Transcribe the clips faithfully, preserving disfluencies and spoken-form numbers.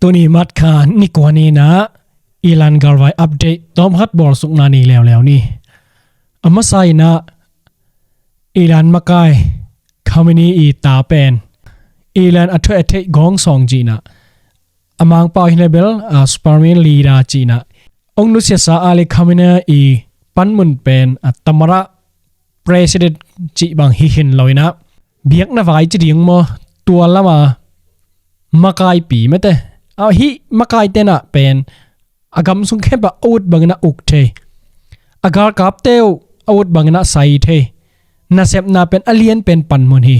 Tuni March kha ni kua ni-in ah Iran galvai update tawmkhat bawlsukna nei leuleu ni. A masa in ah Iran makai Khamenei i ta pen Iran a thuah a theih gawngsawng ci-in ah, a mangpau hi na bel a supreme leader ci-in ah hong nusiasa Ali Khamenei i panmun pen a Tamarah president cih bang hi khin lo in ah, biakna vai ci ding maw, tua lama makaipi mete, a hih makaite in ah pen a gam sung khempeuh a ut bangin ah uk thei, a galkapte uh a ut bangin ah sai thei, nasepna pen a lian pen panmun hi.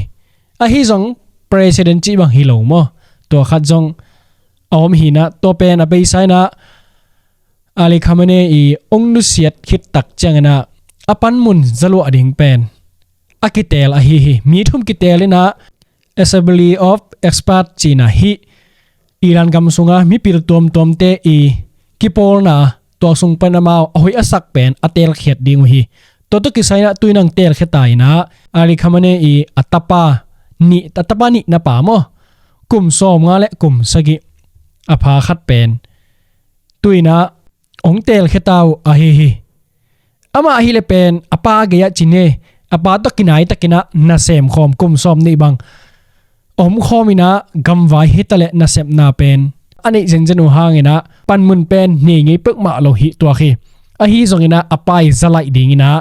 Ahi zong president cih bang hi lo maw, tua khat zong a om hi in ah, tua pen a beisa in ah Ali Khamenei i hong nusiat khit tak ciangin ah a panmun zaluah ding pen a kiteel ahi hi. Mi thum kiteel in ah Assembly of Expert ci-in ah hih Iran gam sunga mipil tuamtuamte i kipawlna, tua sung pan amau a hoih a sak pen a teelkhiat ding uh hi. Tua tawh kisai in ah tu-in hong teelkhia ta in ah Ali Khamenei i a tapa nih, a tapa nihna pa maw, kum sawmnga le kum sagih a pha khat pen tu-in ah hong teelkhia ta uh ahi hi. Amah ahih leh pen a pa gei-ah cine, a pa tawh kinai takin ah nasem khawm kum sawmnih bang omkhawm in ah gamvai hi taleh nasepna pen a neih zenzen uh hangin ah panmun pen nei ngei peuhmah lo hi tuak hi. Ahi zongin ah a pa i zalaih dingin ah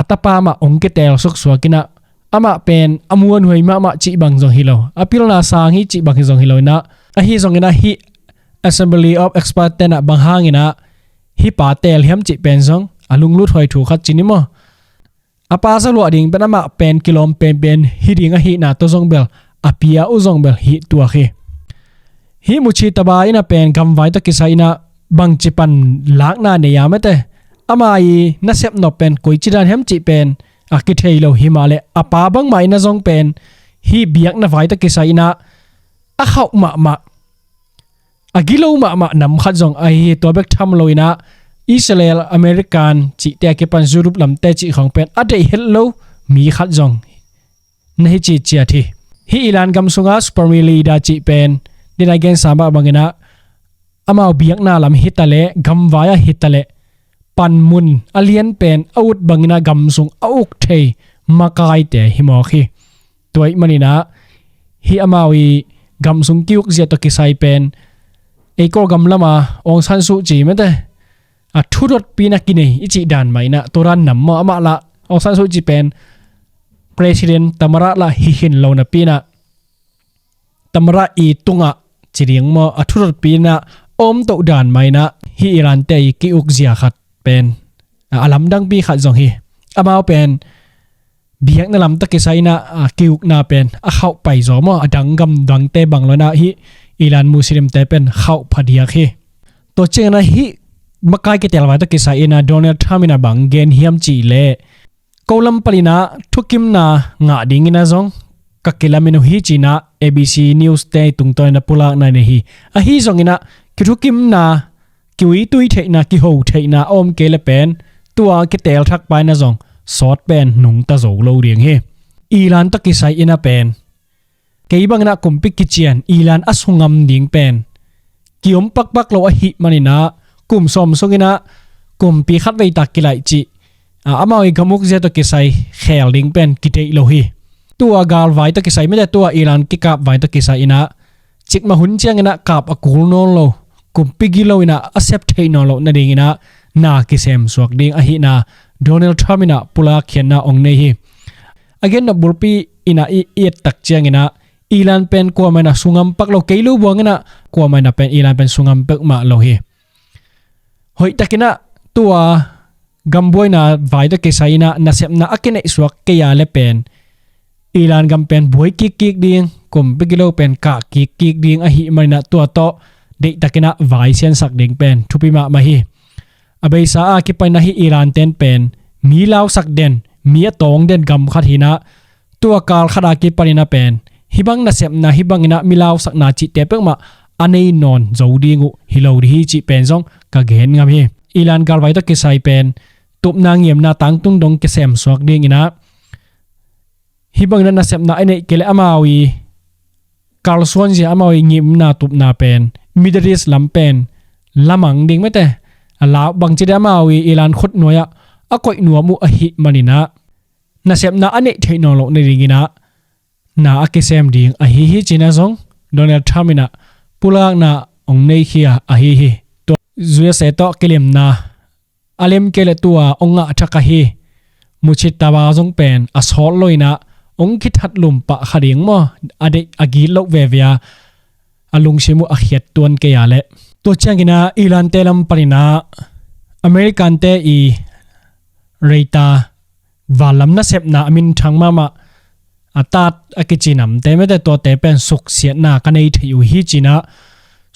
a tapa mah hong kiteel suksuak in ah, amah pen a muanhuai mahmah cih bang zong hi lo, a pilna sang hi cih bang hi zong hi lo in ah, ahi zongin ah hih Assembly of Expert te in ah bang hangin ah hih pa teel hiam cih pen zong a lunglut huai thu khat ci ni maw. A pa zaluah ding pen amah pen kilawm penpen hi ding ahihna tawh zong bel a pia uh zong bel hi tuak hi. Hih Mujtaba in ah pen gamvai tawh kisai in ah bangci panlakna nei a mete, ama i nasep nop pen koici dan hiam cih pen a kithei lo, himahleh a pa bangmah in ah zong pen hih biakna vai tawh kisai in ah a khauh mahmah, a gilo mahmah nam khat zong ahi hi. Tua bek tham lo in ah Israel, American cihte a kipan Europe lamte cih khawng pen a deih het lo mi khat zong na hi ciciat hi. Hih Iran gam sunga supreme leader cih pen dina gensa mah bangin ah amau biakna lam hi taleh, gamvai ah hi taleh, panmun a lian pen a ut bangin ah gam sung a uk thei makaite hi mawk hi. Tua ahih manin ah hih amau i gam sung ki-ukzia tawh kisai pen ei Kawlgam lama Aung San Suu Kyi mete, a thudotpi in ah kinei i cih dan mah in ah, tua dan nam maw, amah lah Aung San Suu Kyi pen president Tamarah lah hi khin lo napi in ah Tamarah i tungah ci ding maw, a thudotpi in ah a om toh dan mah in ah hih Iran te i ki-ukzia khat pen a lamdangpi khat zong hi. Amau pen biakna lam tawh kisai in ah a ki-ukna pen a khauh pai zaw maw, a dang gam dangte bang lo in ah hih Iran Muslim te pen khauh phadiak hi. Tua ciangin ah hih makai kiteel vai tawh kisai in ah Donald Trump in ah bang gen hiam cih leh, ko lam panin ah thukimna ngah dingin ah zong ka kilamen uh hi ci-in ah A B C News te tungtawn in ah pulakna nei hi. Ahi zongin ah kithukimna, kiuitui theihna, kiho theihna a om kei leh pen tua kiteel thak pa in ah zong sawt pen nungta zo lo ding hi. Iran tawh kisai in ah pen kei bangin ah kumpi kician Iran a sungam ding pen ki-om pakpak lo ahih manin ah kum sawm sungin ah kumpi khat vei tak kilaih cih, a, amau i gam ukzia tawh kisai kheel ding pen kideih lo hi. Tua galvai tawh kisai mete, tua Iran kikap vai tawh kisai in ah cikmah hun ciangin ah kap a kul nawn lo, kumpi gilo in ah a sep theih nawn loh nadingin ah na kisemsuak ding ahihna Donald Trump in ah pulakkhiatna hong nei hi. A gennop bulpi in ah i, i et tak ciangin ah Iran pen kuamah in ah sungam pak lo, kei lo buang in ah kuamah in ah pen Iran pen sungam peuhmah lo hi. Hoihtakin ah tua gambuaina vai tawh kisai in ah nasepna a kineihsuak kei a leh pen Iran gam pen buai kikkik ding, kumpi gilo pen kah kikkik ding ahih manin ah tua tawh deihtakin ah vai siansak ding pen thupi mahmah hi. A beisa a kipan in ah hih Iran ten pen mi lausak den, mi a tawng den gam khat hi in ah, tua kal khat a kipan in ah pen hih bang nasepna, hih bangin ah mi lausakna cihte peuhmah a nei nawn zo ding uh hi lo ding hi cih pen zong ka gen ngam hi. Iran galvai tawh kisai pen tupna ngiamna tangtung dong kisemsuak dingin ah hih bangin ah nasepna a neih kei leh amau i kalsuanzia amau i ngimna tupna pen Middle East lam pen lamang ding mete. A la bangci de amau i Iran khut nuai-ah a koih nuam uh ahih maninah nasepna a neih theih nawn loh nadinginah na a kisem ding ahi hi cinah zong Donald Trump inah pulakna hong neikhia ahi hi. Tua U S A tawh kilemna a lem kei le tua hong ngah thak ahi Mujtaba zong pen a sawt loinah hong kithatlum pah kha ding maw? A deih a gitloh veve a, a lungsim uh a khiat tuan kei a leh. Tua cianginah Iran-te lam paninah American-te i reita vanlam nasepna a minthang mahmah a tat a kici namte mete tuate pen suksiatna ka nei thei uh hi cinah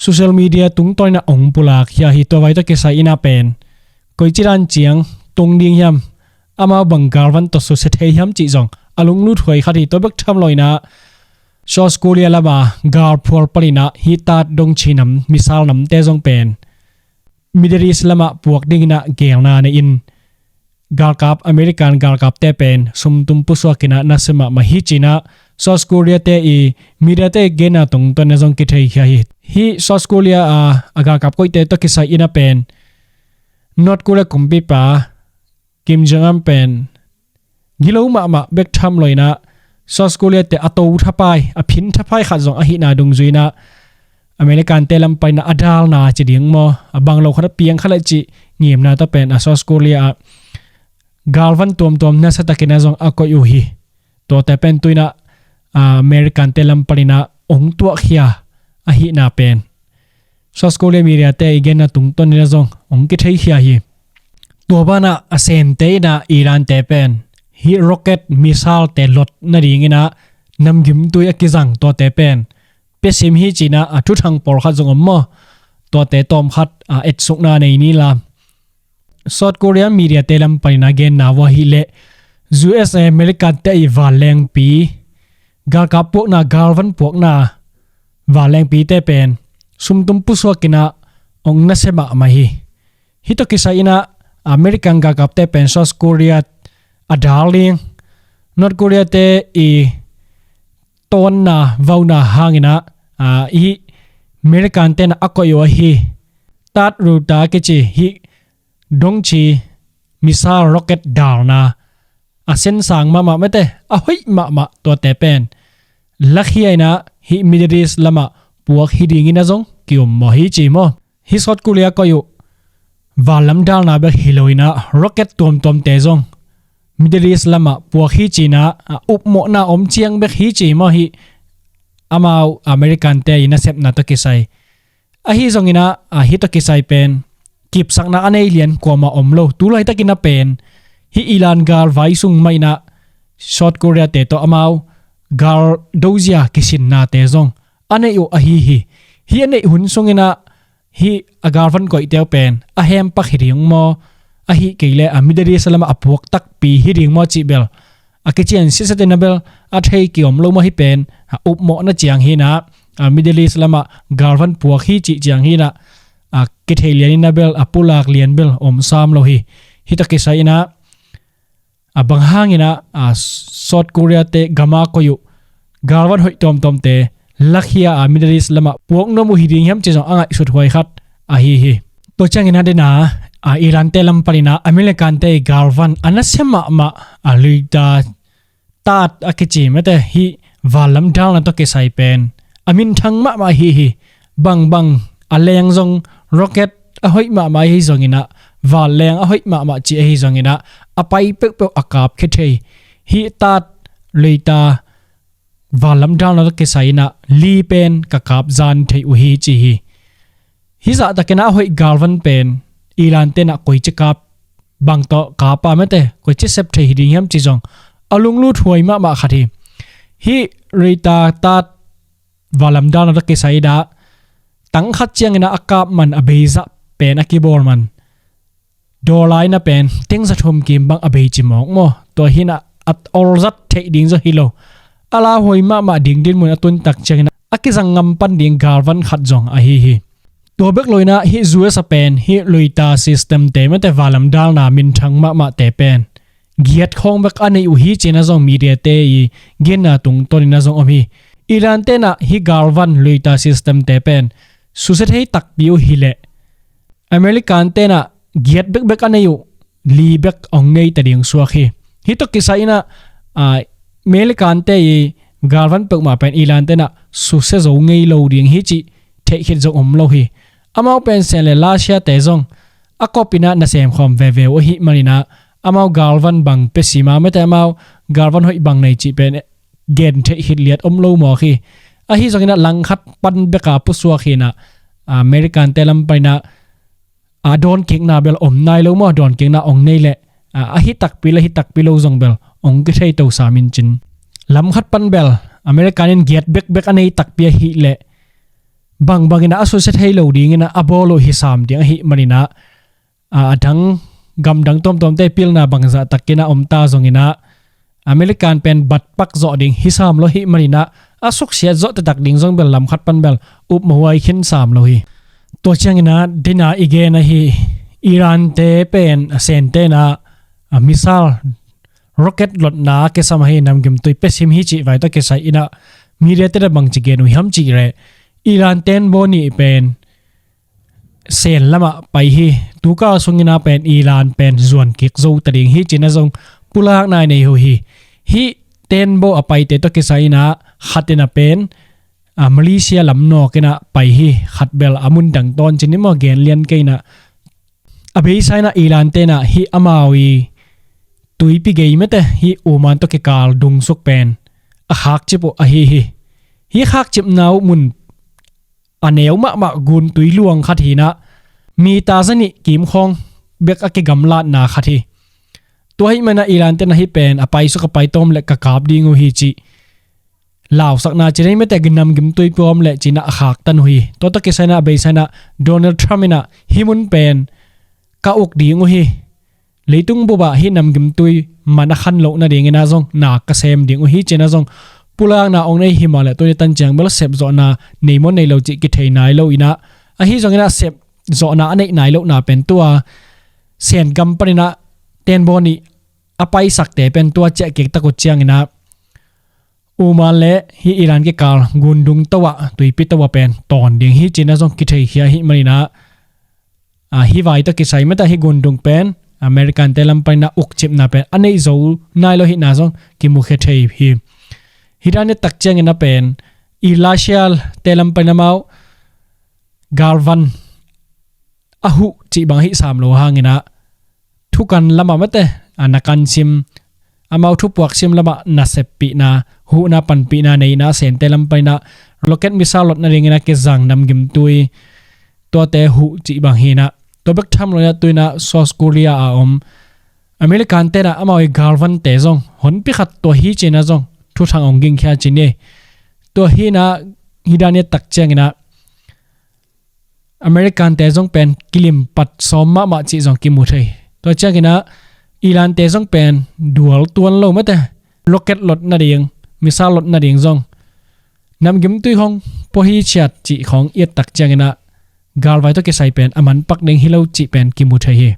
social media tungtawninah hong pulak hi ahi. Tua vai tawh kisai inah pen koici dan ciang tung ding hiam, amau bang galvan tawh susia thei hiam cih zong a lunglut huai khat hi. Tua bek tham loinah South Korea lama galphual paninah hih tat dongci nam misal namte zong pen Middle East lamah puak dinginah gelna nei in galkap, American galkapte pen sumtum pusuakinah nasia mahmah hi cinah South Korea-te i media-te genna tungtawninah zong kitheikhia hi. Hih South Korea a, a galkap koihte tawh kisai inah pen North Korea kumpipa Kim Jong Un pen gilo mahmah bek tham loinah South Korea-te a to thapai, a phin thapai khat zong ahihna dungzuinah American-te lam paninah a dalna ci ding maw, a bang lo khat a piang khat le cih ngimna tawh pen a South Korea ah galvan tuamtuam nasiatakinah zong a koih uh hi. Tuate pen tuinah a American-te lam paninah hong tuahkhia ahihna pen South Korea media-te i genna tungtawninah zong hong kitheikhia hi. Tua banah a semte inah Iran-te pen hih rocket missile-te lot nadinginah namgimtui a kizang tuate pen piasim hi cinah a thuthang pawlkhat zong om maw? Tuate tawmkhat a etsukna nei nila. South Korean media-te lam paninah genna uh ahih leh U S A American-te i vanlengpi galkap puakna, galvan puakna vanlengpite pen sumtum pusuakinah hong nasia mahmah hi. Hih tawh kisai inah American galkapte pen South Korea a dal ding, North Korea-te i tawnna vauna hanginah a, hih American-te inah a koih uh ahi tat ruta kici hih dongci missile rocket dalna a sensang mahmah mete, a hoih mahmah tuate pen lakhia inah hih Middle East lamah puak hi dinginah zong ki-om maw hi ci maw? Hih South Korea koih uh vanlam dalna bek hi loinah rocket tuamtuamte zong Middle East lamah puak hi cinah a upmawhna om ciang bek hi ci maw? Hih amau American-te i nasepna tawh kisai ahi zonginah a hih tawh kisai pen kipsakna a nei lian kuamah om lo. Tulaitakinah pen hih Iran gal vai sung mahinah South Korea-te tawh amau gal dozia kisinnate zong a neih uh ahi hi. Hih a neih hun sunginah hih a galvan koihte uh pen a hempak hi ding maw, ahih kei leh a Middle East lamah a puak takpi hi ding maw cih bel a kician siasia-te inah bel a thei ki-om lo maw? Hih pen a upmawhna ciang hinah a Middle East lamah galvan puak hi cih ciang hinah a kithei lian inah bel a pulak lian bel om sam lo hi. Hih tawh kisai inah a bang hanginah a South Korea-te gama koih uh galvan hoih tuamtuamte lakhia a Middle East lamah puak nuam uh hi ding hiam ci zong a ngaihsut huai khat ahi hi. Tua cianginah dena a Iran-te lam paninah American-te i galvan a nasia mahmah a luita tat a kici mete hih vanlam dalna tawh kisai pen a minthang mahmah ahi hi. Bangbang a leng zong rocket a hoih mahmah ahi zonginah, vanleng a hoih mahmah ci ahi zonginah a pai peuhpeuh a kapkhia thei. Hih tat luita vanlam dalna tawh kisai inah li pen ka kap zan thei uh hi ci hi. Hih zahtakinah a hoih galvan pen Iran-te inah koici kap bang tawh kap a mete, koici sep thei hi ding hiam ci zong a lunglut huai mahmah khat hi. Hih luita tat vanlam dalna tawh kisai inah tang khat cianginah a kap man, a beizah pen a kibawl man dollar inah pen teng za thum kim bang a bei ci mawk maw? Tua hinah a olzat theih ding zaw hi lo. A lauhuai mahmah ding dinmun a tuntak cianginah a kizang ngam pan ding galvan khat zong ahi hi. Tua bek loinah hih U S A pen hih luita system-te mete vanlam dalna minthang mahmahte pen giat khawng bek a neih uh hi cinah zong media-te i genna tungtawninah zong om hi. Iran tenah hih galvan luita system te pen susia thei takpi uh hileh American tenah giat bekbek a nei uh li bek hong nei ta ding suak hi. Hih tawh kisai inah American te i galvan peuhmah pen Iran tenah susia zo ngei lo ding hi cih theihkhit zong om lo hi. Amau pen sen le Russia te zong a kop inah nasem khawm veve uh ahih maninah amau galvan bang pia sima mete amau galvan hoih bang nei cih pen gen theihkhit liat om lo mawk hi. Ahi zonginah langkhat pan beka pusuak hinah American te lam paninah a dawnkikna bel om nai lo maw, dawnkikna ong nei leh a hi takpi le hi takpi lo zong bel ong kithei to samin cin. Lamkhat pan bel American in giat bekbek a nei takpi ahih leh bangbang inah a susia thei lo dingin a bawl uh hi sam ding ahih maninah a dang gamdang tuamtuamte pilna bangzah takin a om ta zonginah American pen batpak zawh ding hi sam lo hih maninah a suksiat zawh taktak ding zong bel lamkhat pan bel upmahuai khin sam lo hi. Tua cianginah dena i gen ahi Iran te pen a sen tenah a missile rocket lotna a kisam ahi namgimtui pesim hi cih vai tawh kisai inah media tena bangci gen uh hiam cih leh Iran ten baw nih pen sen lamah pai hi. Tukal sungina pen Iran pen zuan kik zo ta ding hi cina zong pulak nai nei uh hi. Hih ten baw a paite tawh kisai inah khat inah pen a Malaysia lam nawk inah pai hi. Khat bel a mun dang tawn cin i maw gen lian kei inah a beisa inah Iran tenah hih amau i tuipi gei mete hih Oman tawh kikal dungsuk pen a khakcip uh ahi hi. Hih khakcipna uh mun a neu mahmah guntui luang khat hinah mita zanih kimkhawng bek a kigamlatna khat hi. Tua hih mana Iran tenah hih pen a paisuk a paitawm le ka kap ding uh hi cih lausakna ci dei mete namgimtui puam le cinah a khaktan uh hi. Tua tawh kisai inah a beisa inah Donald Trump inah hih mun pen ka uk ding uh hi. Leitung bupah hih namgimtui man a khan loh nadingin ah zong na ka sem ding uh hi cin ah zong pulakna ong nei hi mah leh tuni tan ciang bel sepzawhna nei maw nei lo cih kithei nai lo inah ahi zongin ah sepzawhna a neih nai lohna pen tua Sen gam panin ah tenbaw nih a paisakte pen tua ciah kiktak uh ciangin ah Oman le hih Iran kikal gundung to ah tuipi to ah pen tawn ding hi cin ah zong kitheikhia ahih manin ah, a, hih vai tawh kisai mete hih gundung pen American te lam panin ah ukcipna pen a neih zo nai lo hihna zong kimukhia thei hi. Hih dan i tak ciangin ah pen i Russia te lam panin amau galvan a huh cih bang hih sam lo hangin ah thukan lamah mete a na kan sim amau thupuak sim lamah naseppihna huhna panpihna nei inah Sente lam panin ah rocket missile lot nadingin ah kizang namgimtui tuate huh cih bang hi inah tua bek tham lo inah tu inah South Korea a om American te inah amau i galvante zong honpi khat tua hi cin ah zong thuthang ong gingkhia cin hi. Tua hi inah hih dan i tak ciangin ah American te zong pen kilim pat sawm mahmah cih zong kimu thei. Tua ciangin ah Iran te zong pen dual tuan lo mete rocket lot nading missile lot nading zong namgimtui khong pua hi ciat cih khong i et tak ciangin ah galvai tawh kisai pen a manpak ding hi lo cih pen kimu thei hi.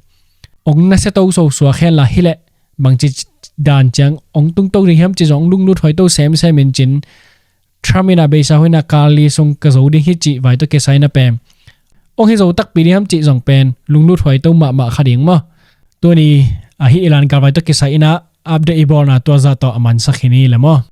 Ong nasia to so suak hen la hi leh bangci dan ciang ong tung to ding hiam cih zong ong lunglut huai to semsem in cin Trump in ah beisa huai inah kal li sung ka zo ding hi cih vai tawh kisai inah pen ong hi zo takpi ding hiam cih zong pen lunglut huai to mahmah kha ding maw. Tuni a hih Iran galvai tawh kisai inah update i bawlna tua zah tawh a mansak hi ni le maw.